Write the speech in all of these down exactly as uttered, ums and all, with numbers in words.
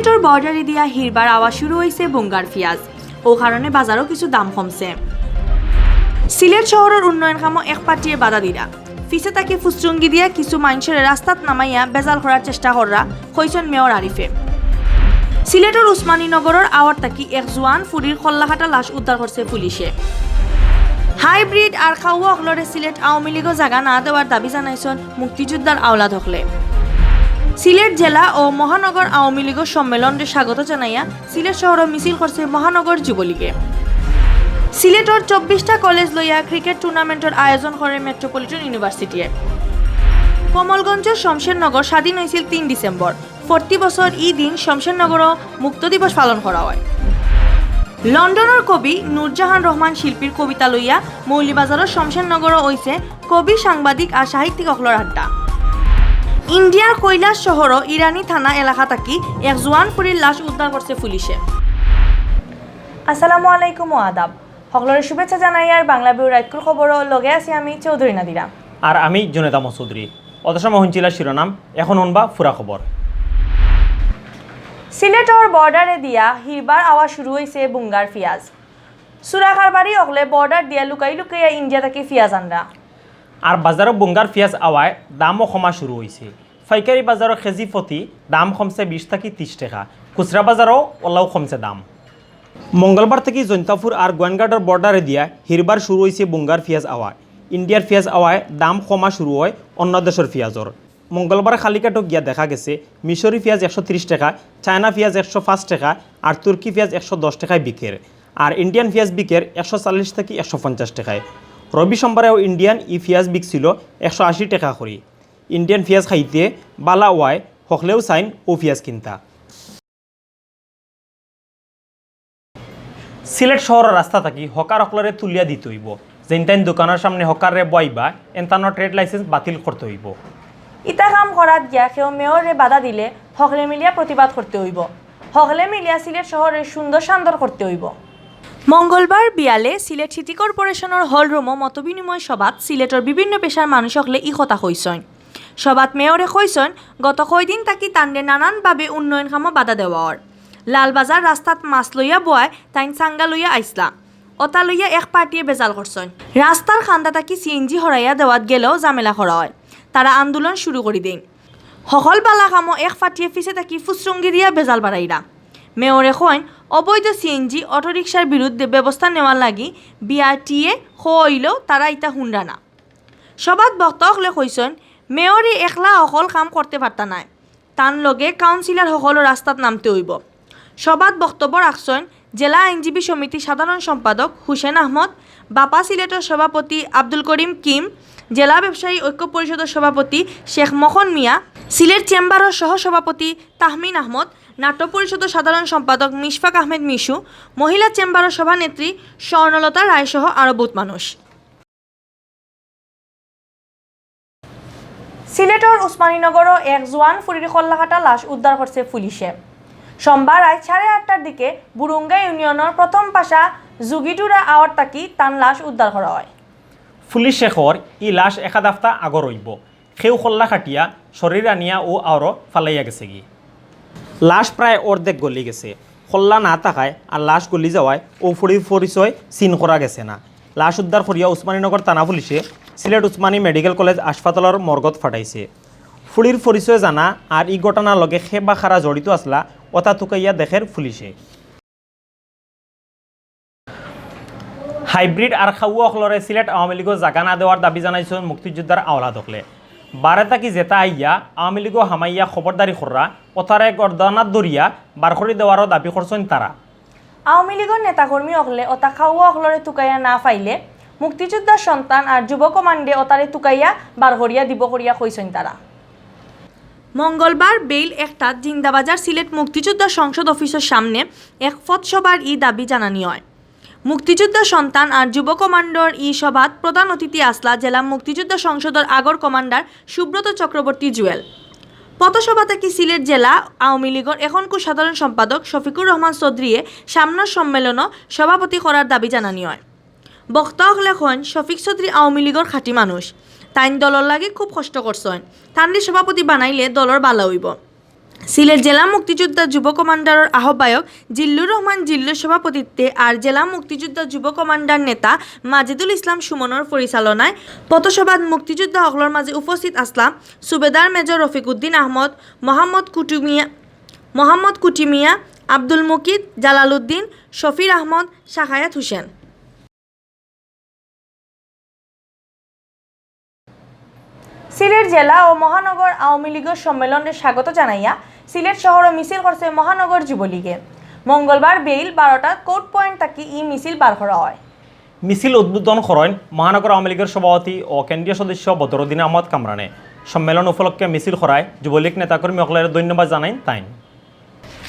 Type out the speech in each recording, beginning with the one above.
সিলেটর বর্ডারে দিয়া হিরবার আওয়া শুরু অইছে বুঙ্গার পিয়াজ, অউ কারণে বাজারো কিছু দাম কমছে। সিলেট শহরর উন্নয়ন কামো এক পার্টিয়ে বাধা দিরা। পিছে থাকি ফুসরুঙ্গি দিয়া কিছু মাইনষরে রাস্তাত নামাইয়া বেজাল করার চেষ্টা কররা, কইছইন মেয়র আরিফে। সিলেটর উসমানীনগরর আওয়ার থাকি এক জোয়ান ফুরির কল্লাকাটা লাশ উদ্ধার করছে পুলিশে। হাইব্রিড আর খাওয়া অকলরে সিলেট আওয়ামী লীগো জাগা না দেওয়ার দাবি জানাইছইন মুক্তিযোদ্ধার আওলাদ অকলে। সিলেট জেলা ও মহানগর আওয়ামী লীগর সম্মেলনরে স্বাগত জানাইয়া সিলেট শহরো মিছিল করছে মহানগর যুবলীগে। সিলেটর চব্বিশটা কলেজ লইয়া ক্রিকেট টুর্নামেন্টর আয়োজন করে মেট্রোপলিটন ইউনিভার্সিটিয়ে। কমলগঞ্জর শমশেরনগর স্বাধীন অইছিল তিন ডিসেম্বর। প্রতি বছর ই দিন শমশেরনগরো মুক্ত দিবস পালন করা অয়। লন্ডনর কবি নূরজাহান রহমান শিল্পীর কবিতা লইয়া মৌলভীবাজারর শমশেরনগরো অইছে কবি, সাংবাদিক আর সাহিত্যিক অকলর আড্ডা। ইন্ডিয়ার কৈলাস শহরো ইরানি থানা এলাকা থাকি এক জোয়ান ফুরির লাশ উদ্ধার করছে পুলিশে। আসসালামু আলাইকুম ও আদাব। হকলরে শুভেচ্ছা জানাইয়ার বাংলা বিউ রাইতকুর খবরো লগে আছি আমি চৌধুরী নাদিরা। আর আমি জুনেদ আহমদ চৌধুরী। অত সময় হুনছিলা শিরোনাম, এখন হুনবা পুরা খবর। সিলেটর বর্ডারে দিয়া হিরবার আওয়া শুরু অইছে বুঙ্গার পিয়াজ। চুরা কারবারি অকলে বর্ডার দিয়া লুকাই লুকাইয়া ইন্ডিয়া থাকি পিয়াজ আনরা। আর বাজারো বুঙ্গার পিয়াজ আওয়ায় দামও কমা শুরু অইছে। পাইকারি বাজারো কেজি প্রতি দাম কমছে বিশ থাকি তিরিশ টেকা। খুচরা বাজারো অলাও কমছে দাম। মঙ্গলবার থাকি জৈন্তাপুর আর গোয়াইনঘাটর বর্ডারে দিয়া হিরবার শুরু অইছে বুঙ্গার পিয়াজ আওয়া। ইন্ডিয়ার পিয়াজ আওয়ায় দাম কমা শুরু অয় অন্য দেশর পিয়াজর। মঙ্গলবার কালিঘাটো গিয়া দেখা গেছে মিশরি পিয়াজ একশো তিরিশ টেকা, চায়না পিয়াজ একশো পাঁচ টেকা আর তুর্কি পিয়াজ একশো দশ টেকায় বিকের। আর ইন্ডিয়ান পিয়াজ বিকের একশো চল্লিশ থাকি একশো পঞ্চাশ টেকায়। রবি সোমবারেও ইন্ডিয়ান ই পিয়াজ বিকছিল একশো আশি টেকা করি। ইন্ডিয়ান পিয়াজ খাইতে বালা অওয়ায় হকলেও চাইন অউ পিয়াজ কিনতা। সিলেট শহরর রাস্তা থাকি হকার অকলরে তুলিয়া দিতে অইবো। যেইন তাইন দোকানর সামনে হকাররে বওয়াইবা, এনতানর ট্রেড লাইসেন্স বাতিল করতে অইবো। ইতা কাম করাত গিয়া কেউ মেয়ররে বাধা দিলে হকলে মিলিয়া প্রতিবাদ করতে অইবো। হকলে মিলিয়া সিলেট শহররে সুন্দর সান্দর করতে অইবো। মঙ্গলবার বিয়ালে সিলেট সিটি কর্পোরেশনর হল রুমো মতবিনিময় সভাত সিলেটর বিভিন্ন পেশার মানুষ অকলে ই কথা কইছইন। সভাত মেয়রে কইছইন, গত কয়দিন থাকি তানরে নানানভাবে উন্নয়ন কামো বাধা দেওয়া অর। লালবাজার রাস্তাত মাছ লইয়া বওয়ায় তাইন চাঙ্গা লইয়া আইছলা। অতা লইয়া এক পার্টিয়ে বেজাল করছইন। রাস্তার কান্দা থাকি সিএনজি হরাইয়া দেওয়াত গেলেও ঝামেলা করা অয়। তারা আন্দোলন শুরু করি দেইন। হকল বালা কামো এক পার্টিয়ে পিছে থাকি ফুসরুঙ্গি দিয়া বেজাল বাড়াইরা। মেয়রে কইন, অবৈধ সিএনজি অটোরিকশার বিরুদ্ধে ব্যবস্থা নেওয়ার লাগি বিআরটিএ কওয়া অইলেও তারা ইতা হুনরা না। সভাত বক্তা অকলে কইছইন, মেয়রে একলা হকল কাম করতে পারতা নায়, তান লগে কাউন্সিলর হকলও রাস্তাত নামতে অইবো। সভাত বক্তব্য রাখছইন জেলা আইনজীবী সমিতির সাধারণ সম্পাদক হুসেন আহমদ, বাপা সিলেটর সভাপতি আব্দুল করিম কিম, জেলা ব্যবসায়ী ঐক্য পরিষদর সভাপতি শেখ মখন মিয়া, সিলেট চেম্বারর সহ সভাপতি তাহমিন আহমদ, নাট্য পরিষদর সাধারণ সম্পাদক মিশফাক আহমেদ মিশু, মহিলা চেম্বারর সভানেত্রী স্বর্ণলতা রায় সহ আরো বউত মানুষ। সিলেটর উসমানীনগরো এক জোয়ান ফুরির কল্লাকাটা লাশ উদ্ধার করছে পুলিশে। সোমবার রাইত সাড়ে আটটার দিকে বুরুঙ্গা ইউনিয়নর প্রথম পাশা জুগিটুরা আওয়ার থাকি তান লাশ উদ্ধার করা অয়। পুলিশে কর, ই লাশ এক আধ হাপ্তা আগর অইবো। কেউ কল্লা কাটিয়া শরীর আনিয়া অউ আওরো ফালাইয়া গেছেগি। লাশ প্রায় অর্ধেক গলি গেছে। কল্লা না থাকায় আর লাশ গলি যাওয়ায় অউ ফুরির পরিচয় চিন করা গেছে না। লাশ উদ্ধার করিয়া উসমানীনগর থানা পুলিশে সিলেট উসমানী মেডিকেল কলেজ হাসপাতালর মর্গত ফাটাইছে। ফুরির পরিচয় জানা আর ই ঘটনার লগে কে বা কারা জড়িত আছলা, অতা তুকাইয়া দেখের পুলিশে। হাইব্রিড আর খাওয়া অকলরে সিলেট আওয়ামী লীগো জাগা না দেওয়ার দাবি জানাইছইন মুক্তিযোদ্ধার আওলাদ অকলে। বারে থাকি যেতা আইয়া আওয়ামী লীগো হামাইয়া খবরদারি কররা, অতারে গর্দানাত ধরিয়া বার করি দেওয়ারও দাবি করছইন তারা। আওয়ামী লীগর নেতাকর্মী অকলে অতা খাওয়া অকলরে তুকাইয়া না পাইলে মুক্তিযোদ্ধার সন্তান আর যুব কমান্ডে অতারে তুকাইয়া বার করিয়া দিবো করিয়া কইছইন তারা। মঙ্গলবার বেইল একটাত জিন্দাবাজার সিলেট মুক্তিযোদ্ধা সংসদ অফিসর সামনে এক পথসভার ই দাবি জানানি অয়। মুক্তিযোদ্ধা সন্তান আর যুব কমান্ডর ই সভাত প্রধান অতিথি আছলা জেলা মুক্তিযোদ্ধা সংসদর আগর কমান্ডার সুব্রত চক্রবর্তী জুয়েল। পথসভা থাকি সিলেট জেলা আওয়ামী লীগর এখনকুর সাধারণ সম্পাদক শফিকুর রহমান চৌধুরীয়ে সামনর সম্মেলনো সভাপতি করার দাবি জানানি অয়। বক্তা অকলে কইন, শফিক চৌধুরী আওয়ামী লীগর খাঁটি মানুষ, তাইন দলর লাগি খুব কষ্ট করছইন, তানরে সভাপতি বানাইলে দলর বালা অইবো। সিলেট জেলা মুক্তিযোদ্ধা যুব কমান্ডারর আহ্বায়ক জিল্লুর রহমান জিল্লুর সভাপতিত্বে আর জেলা মুক্তিযোদ্ধা যুব কমান্ডার নেতা মাজেদুল ইসলাম সুমনর পরিচালনায় পথসভাত মুক্তিযোদ্ধা অকলর মাঝে উপস্থিত আছলা সুবেদার মেজর রফিক উদ্দিন আহমদ, মোহাম্মদ কুটুমিয়া, মোহাম্মদ কুটুমিয়া, আব্দুল মুকিত, জালালউদ্দিন, শফির আহমদ, শাকায়াত হোসেন। সিলেট জেলা ও মহানগর আওয়ামী লীগর সম্মেলনরে স্বাগত জানাইয়া সিলেট শহরো মিছিল করছে মহানগর যুবলীগে। মঙ্গলবার বেইল বারোটাত কোর্ট পয়েন্ট থাকি ই মিছিল বার করা অয়। মিছিল উদ্বোধন করইন মহানগর আওয়ামী লীগর সভাপতি ও কেন্দ্রীয় সদস্য বদরুদ্দিন আহমদ কামরানে। সম্মেলন উপলক্ষে মিছিল করায় যুবলীগ নেতাকর্মী অকলরে ধন্যবাদ জানাইন তাইন।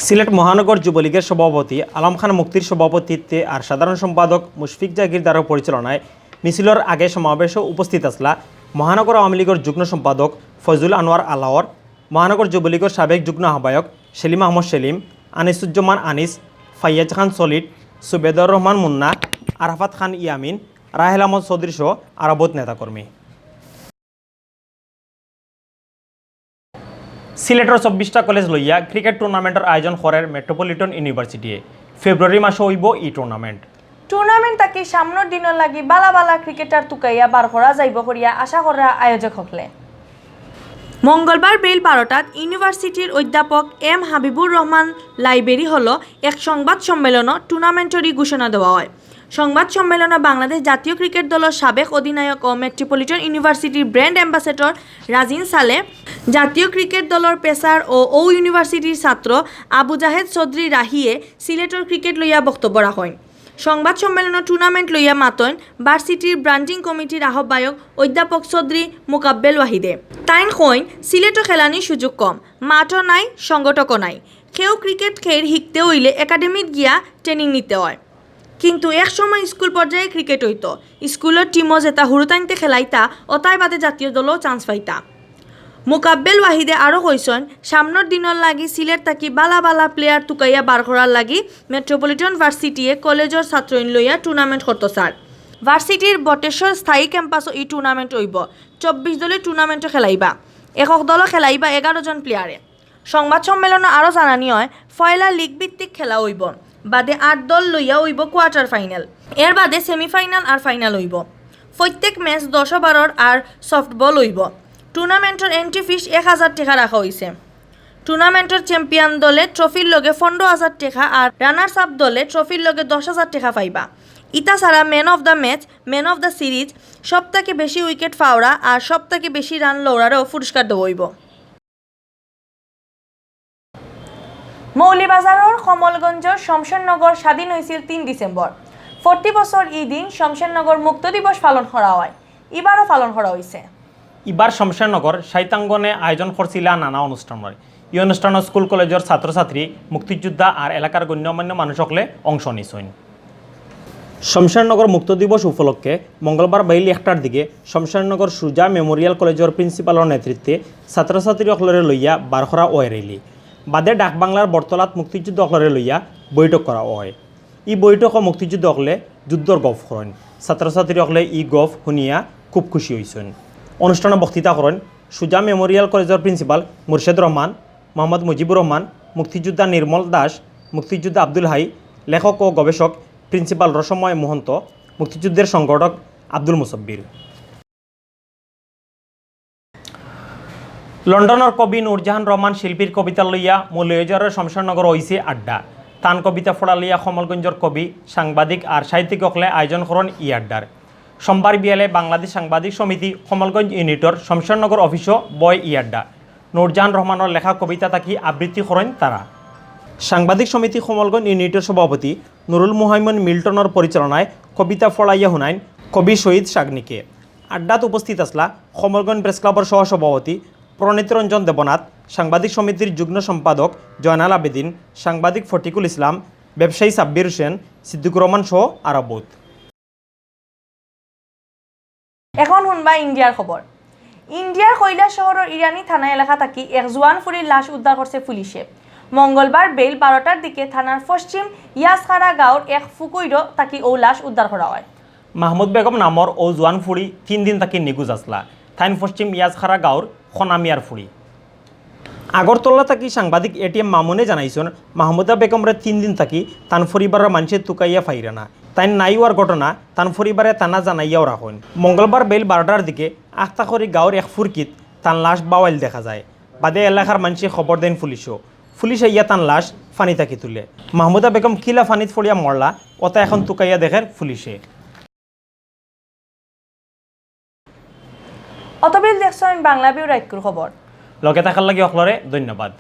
সিলেট মহানগর যুবলীগর সভাপতি আলম খান মুক্তির সভাপতিত্বে আর সাধারণ সম্পাদক মুশফিক জাগিরদারর পরিচালনায় মিছিলর আগে সমাবেশো উপস্থিত আছলা মহানগর আওয়ামী লীগর যুগ্ম সম্পাদক ফয়জুল আনোয়ার আলাওর, মহানগর যুবলীগর সাবেক যুগ্ম আহ্বায়ক সেলিম আহমদ সেলিম, আনিসুজ্জামান আনিস, ফাইয়াজ খান সলিড, সুবেদর রহমান মুন্না, আরাফাত খান ইয়ামিন, রাহেল আহমদ চৌধুরী সহ আরো বউত নেতাকর্মী। সিলেটর চব্বিশটা কলেজ লইয়া ক্রিকেট টুর্নামেন্টর আয়োজন করের মেট্রোপলিটন ইউনিভার্সিটিয়ে। ফেব্রুয়ারি মাসো অইবো ই টুর্নামেন্ট। টুর্নামেন্ট থাকি সামনর দিনর লাগি বালা বালা ক্রিকেটার তুকাইয়া বার করা যাইবো করিয়া আশা করা আয়োজক অকলে। মঙ্গলবার বেইল বারোটাত ইউনিভার্সিটির অধ্যাপক এম হাবিবুর রহমান লাইব্রেরি হলো এক সংবাদ সম্মেলনো টুর্নামেন্টর ই ঘোষণা দেওয়া অয়। সংবাদ সম্মেলনো বাংলাদেশ জাতীয় ক্রিকেট দলর সাবেক অধিনায়ক ও মেট্রোপলিটন ইউনিভার্সিটির ব্র্যান্ড অ্যাম্বাসেডর রাজিন সালে, জাতীয় ক্রিকেট দলর পেসার ও ও ইউনিভার্সিটির ছাত্র আবু জাহেদ চৌধুরী রাহিয়ে সিলেটর ক্রিকেট লইয়া বক্তব্য রাখইন। সংবাদ সম্মেলনো টুর্নামেন্ট লইয়া মাতইন ভার্সিটির ব্র্যান্ডিং কমিটির আহ্বায়ক অধ্যাপক চৌধুরী মুকাব্বেল ওয়াহিদে। তাইন কইন, সিলেটো খেলানির সুযোগ কম, মাঠও নাই, সংগঠকও নাই। কেউ ক্রিকেট খেইর হিকতে অইলে একাডেমিত গিয়া ট্রেনিং নিতে অয়। কিন্তু এক সময় স্কুল পর্যায়ে ক্রিকেট অইতো। স্কুলর টিমো যেতা হুরুতাইন্তে খেলাইতা, অতায় বাদে জাতীয় দলও চান্স পাইতা। মুকাব্বেল ওয়াহিদে আরো কইছইন, সামনর দিনর লাগি সিলেট থাকি বালা বালা প্লেয়ার তুকাইয়া বার করার লাগি মেট্রোপলিটন ভার্সিটিয়ে কলেজর ছাত্রইন লইয়া টুর্নামেন্ট করতো চার। ভার্সিটির বটেশ্বর স্থায়ী ক্যাম্পাসো ই টুর্নামেন্ট অইবো। চব্বিশ দলে টুর্নামেন্টো খেলাইবা। একক দলও খেলাইবা এগারো জন প্লেয়ারে। সংবাদ সম্মেলনো আরো জানানি অয়, পয়লা লিগ ভিত্তিক খেলা অইবো, বাদে আট দল লইয়া অইবো কোয়ার্টার ফাইনাল, এর বাদে সেমিফাইনাল আর ফাইনাল অইবো। প্রত্যেক ম্যাচ দশ ওভারর আর সফটবল অইবো। টুর্নামেন্টর এন্ট্রি ফিস এক হাজার টেকা রাখা অইছে। টুর্নামেন্টর চ্যাম্পিয়ন দলে ট্রফির লগে পনেরো হাজার টেকা আর রানার্স আপ দলে ট্রফির লগে দশ হাজার টেকা পাইবা। ইতা ছাড়া man of the match, man of the series, সব থাকি বেশি উইকেট ফাওরা আর সব থাকি বেশি রান লওরারেও পুরস্কার দেওয়া অইবো। মৌলভীবাজারর কমলগঞ্জর শমশেরনগর স্বাধীন অইছিল তিন ডিসেম্বর। প্রতি বছর ই দিন শমশেরনগর মুক্ত দিবস পালন করা অয়, ইবারও পালন করা অইছে। ইবার শমশেরনগর সাহিত্যাঙ্গনে আয়োজন করছিলা নানা অনুষ্ঠানর। ই অনুষ্ঠানো স্কুল কলেজর ছাত্রছাত্রী, মুক্তিযোদ্ধা আর এলাকার গণ্যমান্য মানুষ অকলে অংশ নিছইন। শমশেরনগর মুক্ত দিবস উপলক্ষে মঙ্গলবার বাইল একটার দিকে শমশেরনগর সুজা মেমোরিয়াল কলেজর প্রিন্সিপালর নেতৃত্বে ছাত্রছাত্রী অকলরে লইয়া বার করা অয় রেলি। বাদে ডাকবাংলার বটতলাত মুক্তিযুদ্ধ অকলরে লইয়া বৈঠক করা অয়। ই বৈঠকো মুক্তিযুদ্ধ অকলে যুদ্ধর গফ করইন। ছাত্রছাত্রী অকলে ই গফ হুনিয়া খুব খুশি অইছইন। অনুষ্ঠানো বক্তৃতা করইন সুজা মেমোরিয়াল কলেজর প্রিন্সিপাল মুর্শেদ রহমান, মোহাম্মদ মুজিবুর রহমান, মুক্তিযোদ্ধা নির্মল দাস, মুক্তিযোদ্ধা আব্দুল হাই, লেখক ও গবেষক প্রিন্সিপাল রসময় মহন্ত, মুক্তিযুদ্ধের সংগঠক আব্দুল মুসব্বির। লন্ডনর কবি নূরজাহান রহমান শিল্পীর কবিতা লইয়া মৌলভীবাজারর শমশেরনগর অইছে আড্ডা। তান কবিতা পড়া লইয়া কমলগঞ্জর কবি, সাংবাদিক আর সাহিত্যিক অকলে আয়োজন করইন ই আড্ডার। সোমবার বিয়ালে বাংলাদেশ সাংবাদিক সমিতি কমলগঞ্জ ইউনিটর শমশেরনগর অফিসো বয় ই আড্ডা। নূরজাহান রহমানর লেখা কবিতা থাকি আবৃত্তি করইন তারা। সাংবাদিক সমিতি কমলগঞ্জ ইউনিটর সভাপতি নুরুল মুহাইমন মিল্টনর পরিচালনায় কবিতা পড়াইয়া হুনাইন কবি শহীদ শাগনিকে। আড্ডাত উপস্থিত আছলা কমলগঞ্জ প্রেস ক্লাবর সহসভাপতি প্রণীত রঞ্জন দেবনাথ, সাংবাদিক সমিতির যুগ্ম সম্পাদক জয়নাল আবেদিন, সাংবাদিক ফটিকুল ইসলাম, ব্যবসায়ী সাব্বির হোসেন, সিদ্দিকুর রহমান সহ আরো বউত। এখন হুনবা ইন্ডিয়ার খবর। ইন্ডিয়ার কৈলাসহরর ইরানি থানা এলাকা থাকি এক জোয়ান ফুরির লাশ উদ্ধার করছে পুলিশে। মঙ্গলবার বেইল বারোটার দিকে থানার পশ্চিম ইয়াসখারা গাঁওর এক ফুকুইরো থাকি অউ লাশ উদ্ধার করা অয়। মাহমুদ বেগম নামর অউ জোয়ান ফুরি তিন দিন থাকি নিখোঁজ আছলা। তাইন পশ্চিম ইয়াসখারা গাঁওর খনা মিয়ার ফুরি। আগরতলা থাকি সাংবাদিক এটিএম মামুনে জানাইছইন, মাহমুদা বেগমরে তিন দিন থাকি তান পরিবারর মানষে তুকাইয়া পাইরা না। তাইন নাই অওয়ার ঘটনা তান পরিবারে থানা জানাইয়াও রাখইন। মঙ্গলবার বেইল বারোটার দিকে আখতাখরি গাঁওর এক ফুরকিত তান লাশ বাওয়াইল দেখা যায়। বাদে এলাকার মানষে খবর দেইন পুলিশো। পুলিশ আইয়া তান লাশ পানি থাকি তুলে। মাহমুদা বেগম কিলা পানিত পড়িয়া মরলা, অতা এখন তুকাইয়া দেখের পুলিশে। অতবিল দেখছইন বাংলা ভিউ রাইতকুর খবর। লগে থাকার লাগি অকলরে ধন্যবাদ।